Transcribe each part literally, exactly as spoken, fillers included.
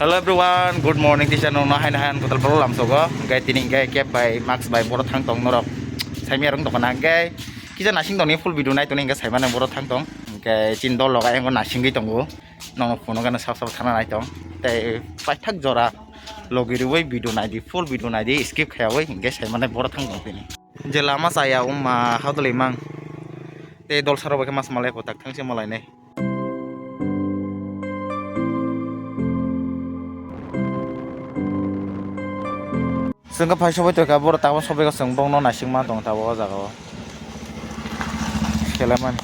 Hello everyone, good morning. Kisa nokno haino haino kotor bolo lamsogo. Hingke tini hingke cap bai mask bai boro thang tong norok. Saimya rong tongkha na hingke kisa nasing tongni full video nai tongni hingke saimane boro thang tong. Hingke chin dol loga engo nasingwi tongo. Nokno phunukgano sab sab thana nai tong. Tei paithak jora logi rwui video nai di, full video nai di, skip khaiyawi hingke saimane boro thang tong tini. Je lama chaya wngma hao dole mang. Tei dol saro bai khe mas malai kotak thang se malai nai. Chwng khe phai sobai tongkha, borok tabuk sobai kha, chwng bokno naisingma tong tabuk o jaga o. Kelaimani.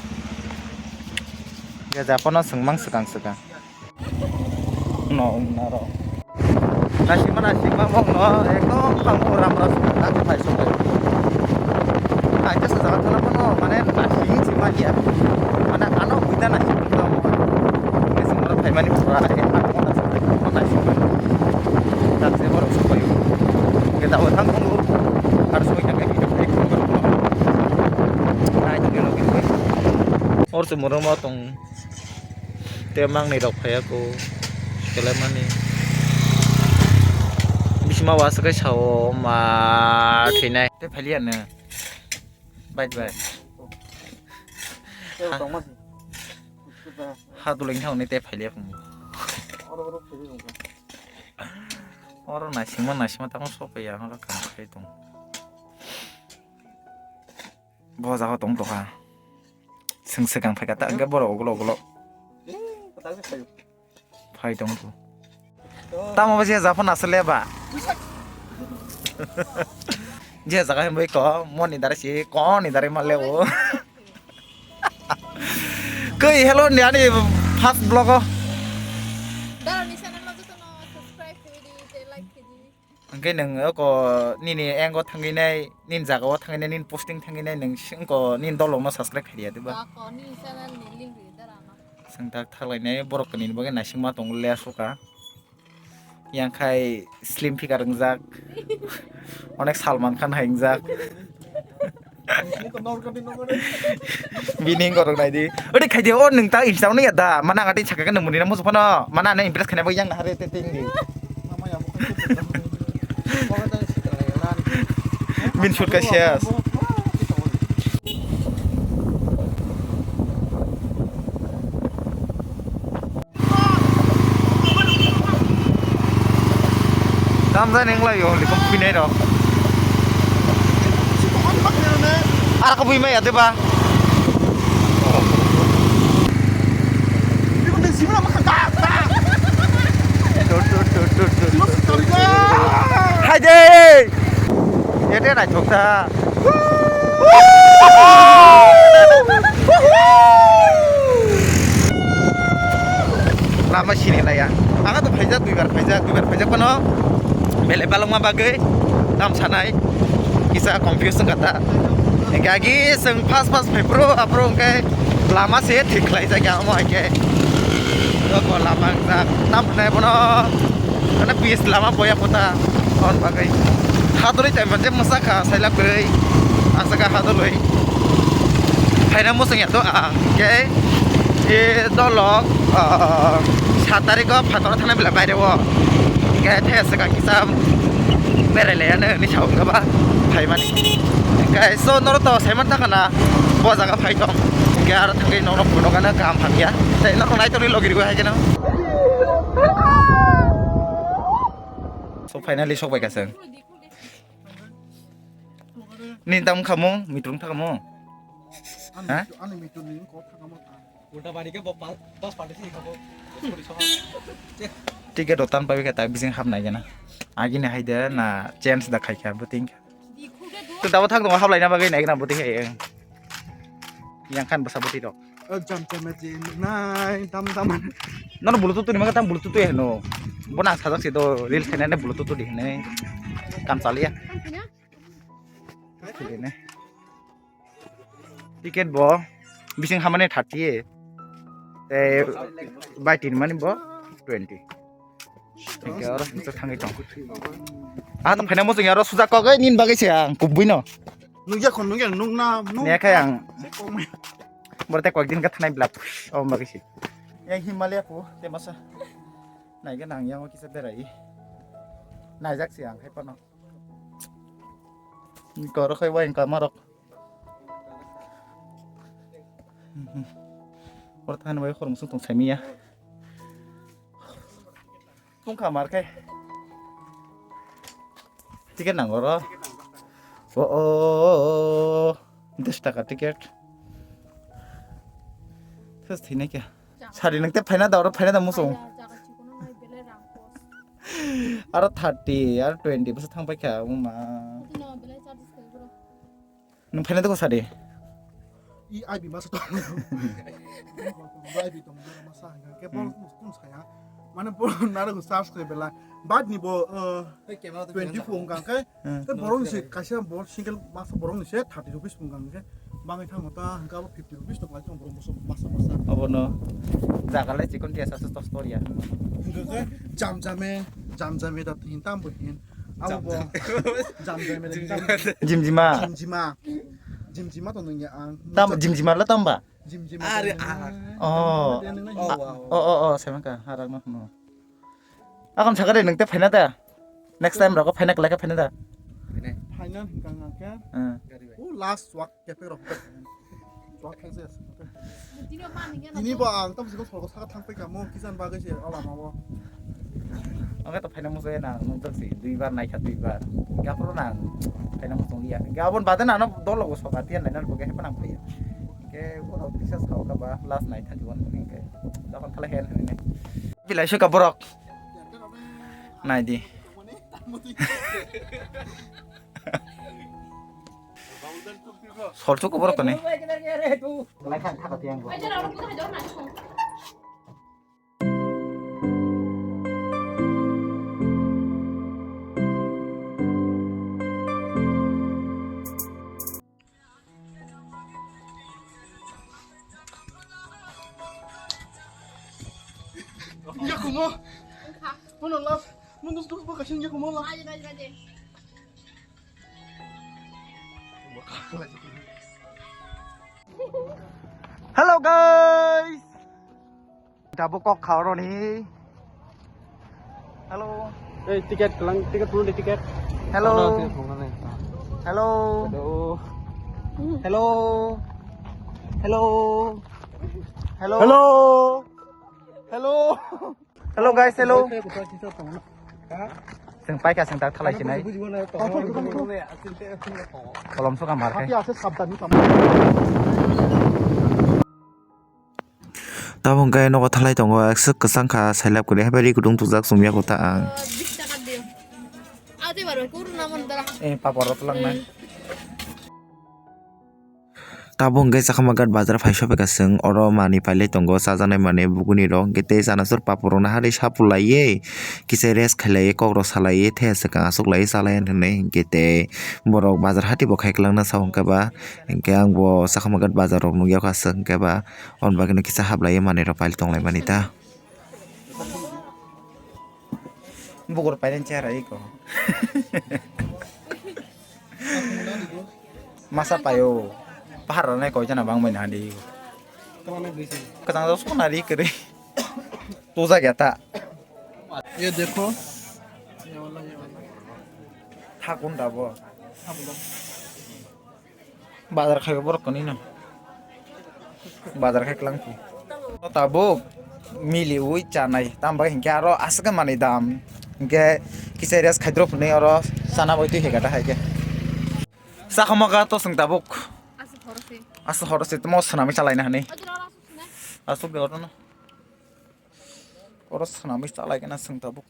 Je japhano chwng mang swkang swkang. No, naro. Naisingma, naisingma bokno ekdom phango ramra swkang, tak phai sobai. Aita sa jaga thana phano, mane naising sima ya. Mane ano buita naising tong. Naising oro phaimani pura, eh, ano mona sa, naising. Tak se borok sobai. Kita utang tunggu. Harus sobai tak kayak gitu. Naik ke lo gitu. Or se moro ma tong. Te mangnwi rok phaiya ko. Kelaimani. Bisima wasa kai sao ma thinai. Te phailia no. Bai bai. Tei tongma se. Ha tuling thang ni te phailia phung. Oro oro phiri rok. Oro naisingma naisingma tamo sopaiya oro kam khai tong. Bo jaga tong tokha. Seng seng phai kata hingke borok ugulo ugulo. Phai tong tu. Tamo bo je japhano asle ba. Je jaga himbai ko moni dare si ko ni dare male o. Koi hello ni ani first vlog o. Dara ni channel no jotono subscribe khaidi, tei like khaidi. Hingke nwng oko nini engo thangwi nai, nini jaga o thangwi nai, nini posting thangwi nai, nwng si-, oko nini dolong no subscribe khaidi ya, diba? Ako nini channel ni link ri dara no. Sengtak thaklai nai, borok kani ni bagwi naisingma tongo le asuka. Yang khai slim figure wngjak. Onek Salman Khan hai wngjak. Bini gorok nai di. Odi khai di, o nwng ta Insta no ya da. Mana ngati chaka kan muni na musu phano. Mana ne impress khana bagwi yang na hare te ting di. Min shoot ka sias. Tamjani wnglaio, likho phuinai rok. Arokhe bui maya deba. Haide! Ede naithok ta. Lama sini laya. Ang to phaijak, duibar phaijak, duibar phaijak phano belai balokma bagwi tam sanai kisa confuse wngkha ta. Hingke agi chwng fast fast phai phuru aphuru hingke lama se thik khlai jak ya omo hai khe. Oko lama wngjak tam hwnai bono. Mane pis lama boya kota. Hon bagwi. Hadoloi tai manje mwsa kha sailak kwrwi. Asaka hadoloi. Phaina mwsang ya to a. Ke. E dolok. Ah, sat tarikh o phator thana bela baire o. Ke the asaka kisa. Berai le ano ni saung ba. Phaimani. Ke so noro to saiman ta kana. Bo jaga phai tong. Ke aro thangwi noro phunukana kam hamya. Tei noro nai tongwi logi rigo hai keno. So finally sok bai kasang. Ni tam khamung, mitrung thakamung. Ha? Ani mitrung ni ko thakamung. Ulta bari ke bo pa-, dos party si khabo. Ticket o tan pabi kata bising hap nai gana. Agi ni hai de na chance da khai kha buting. Tu dawa thak dong hap lai na bagai nai gana buting hai. Yang khan basa buti rok. Jam jam ji nai tam tam. Nono bluetooth tu ni maga tam bluetooth tu heno. Bona sajak si do reels khaina ne bluetooth tu di hene. Kam chaliya. Khilene. Ticket bo bising hamani thirty. Te bai tin mani bo twenty. Hingke oro hingke thangwi tong. Ah, to phaina muchung ya, oro suja kok, eh, nin bagwi se ang kubui no. Nungya khon nungya nung na nung. Ne khai ang. Boro te kok din ka thanai blap. Oh, bagwi se. Yang Himalaya po, te masa. Naikhe nang yang o kisa berai. Naijak se ang hai phano. Koro khai wai kamarok. Oro thani wai khorang sung tong saimiya. Kung khamar khai. Ticket nango ro. O o o o. Des taka ticket. Thus thina kya? Sari nang te phaina da oro phaina da musung. Aro thirty, aro twenty bwsa thang paikha, uma. Nwng phaina da ko sari? I abi masa to. Abi to masa hangke bol kun saya. Mane bol naro search khe bela. Bad ni bo, uh, twenty phone kang khe. Hmm. Te borok ni se kaisa borok single masa borok ni se thirty rupees phone kang khe. Bangwi thango ta hangke abo fifty rupees to klai tong borok masa masa. Abono jaga lai chikon dia sasa tos toria. Hingke jam jame, jam jame da tin tam bo hin. Abo bo jam jame da tin tam. Jimjima. Jimjima. Jimjima to nungya ang. Tam jimjima la tamba. Jimjima. Are, ah. Oh. Oh, wow. Oh, oh, oh, semaka harak no. Akam sakare nang te phaina da. Next time rok phaina kala ka phaina da. Phaina hingka ngake. Hmm. Oh, last walk. Kepek rok. Chwak khe se. Tini bo ang tam siko sorgo saka thang peka mo kisan bagwi se o lama o. Oke to phaina muchung ya nang nung tak si dui bar naikha dui bar. Gapro nang phaina muchung ya. Gabon bade nang no dolo go soka tiyan nai nang bo ge hepa nang phai. Ke oro kisa sao ka ba last night thang wan ni ke. Tokon thala hen ni. Bilai suka borok. Nai di. Solchuk borok kani. Yakumo. Mono love. Mono love bakasing yakumo love. Hello guys. Tabuk kok kha oroni. Hello. Eh, ticket lang, ticket dulu deh, ticket. Hello. Hello. Hello. Hello. Hello. Hello. Hello. Hello guys, hello. Seng paika seng tak thalai sinai. Kolom suka mar khe. Tabuk hwnkhe nogo thalai tongo, aswk kwchang kha, sailab kwrwi haphai ri kutung tujak chumya kota ang. Eh, papor rok twlangmai. Tabuk hwnkhe Chakma Ghat bazar phai sophaikha chwng, oro manwi pailai tongo, chajaknai manwi buguni rok, hwnkhe tei chanasur papor rokno harwi sapulaiwi, kisa rest khailaiwi, kokrok salaiwi, thaiya swkang achuklaiwi chalaiya hinwi, hwnkhe tei borok bazar hati bo khai kwlangna sao hwnkhe ba, hwnkhe ang bo Chakma Ghat bazar rok nukya kha aswk hwnkhe ba. Aboni bagwino kisa hablaiwi manwi rok pailai tonglaimani ta. Bukur painani chera iko. Masa paio. Pahar rwnai koi jana bang bai nadi. Kachang dos ko nari kere. Tuja gya ta. Ye dekho. Thakun dabo. Bazar khai borok kani no. Bazar khai klang phi. Tabuk mili ui chanai. Tam bai hinkhe aro aswk manwi dam. Hinkhe kisa rest khai drop hinwi oro chana bai twi hai gata hai khe. Chakma ga to swng tabuk. Aswk horo se. Aswk horo se tamo swnamwi chalaina hinwi. Aswk ge oro no. Oro swnamwi chalaigena chwng tabuk.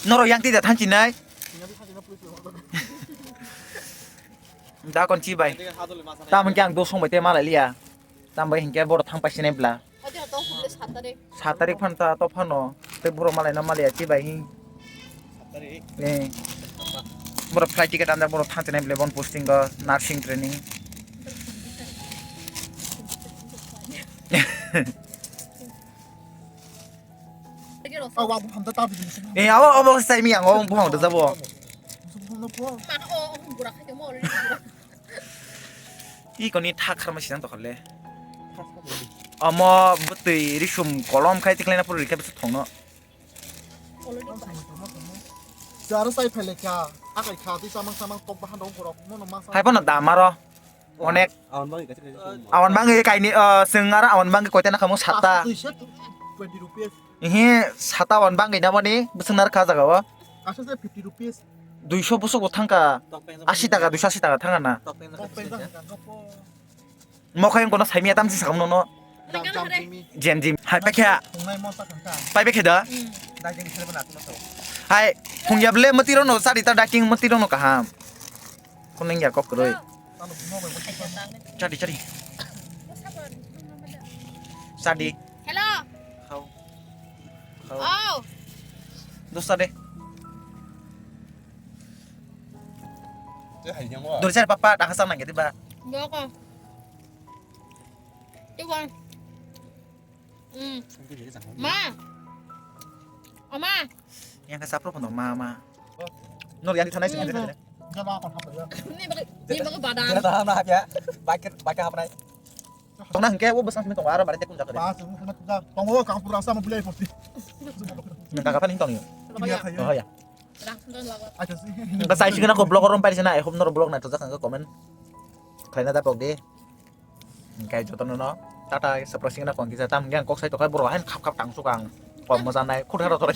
Norok yang tida thanchi nai. Da kon chi bai. Tam hwnkhe ang dosong bai te malai liya. Tam bai hinkhe borok thang paisi nai bla. Sat tarik phan ta to phano tei borok malai no maliya chi bai hi. Eh. Borok flight ticket anda borok thang tenai bla bon posting go nursing training. Eh, abo abo sai mi ang o buhang da jabo. Iko ni thak kharma sinang tokha le. Omo bwtwi risum kolom khai tikhlaina puro rikha bwswk thongno. Charo sai phai le kha, akai kha, twi chamang chamang kok bahan dong borok, mono ma sa. Hai bono dam aro onek. Awan bangwi kaisa kaisa tongma. Awan bangwi kaini, ah, chwng aro awan bangwi koita na khamung sata. Paanch soi twenty rupees. Ihi sata awan bangwi na boni bwswk nar kha jaga o. Kaisa se fifty rupees. Duiso bwswk bo thangka. Tok peng jang. Asi taka, duiso asi taka thanga na. Tok peng jang. Tok peng jang hangka po. Mokhai wng kono saimya tamsi sakam nono. Jam, jam, jimmy. Jam, jim. Hai, paikha. Tongnai monsa thangkha. Pai paikha da? Hmm. Dai jeng sele bana tuno to. Hai, phungya ble mati rono, sari ta daking mati rono kaham. Kuneng ya kok roi. Tano bumo bai. Chadi, chadi. Chadi. Hello. Hau. Hau. Oh. Dosa de. Te hai nyang wa. Dori chari papa, dah kasar nang gitu, ba. Doko. Iwan. Hmm. Ma. Oma. Yang kasar pro kono ma, ma. Nor yang di sana sih. Hmm. Ada, ada. Ini bagi, ini bagi badan. Dia tahan lah ya. Bakir, bakir apa naik? Tong na hingke o bwsang simi tongo aro bare tekun jakare. Ba, simi simi ja. Tongo kang pura sama bulai porti. Nang kaka pani tong yo. Iya, iya. Oh ya. Acha sih. Nang kasai sing na ko blog rom pari sana, I hope nor blog na to jakang comment. Khlaina da pok de. Hingke jotono no. Tata sapra sing na kon kisa tam yang kok sai to kai bro hain khap khap tang sukang. Kom moja nai khut haro tore.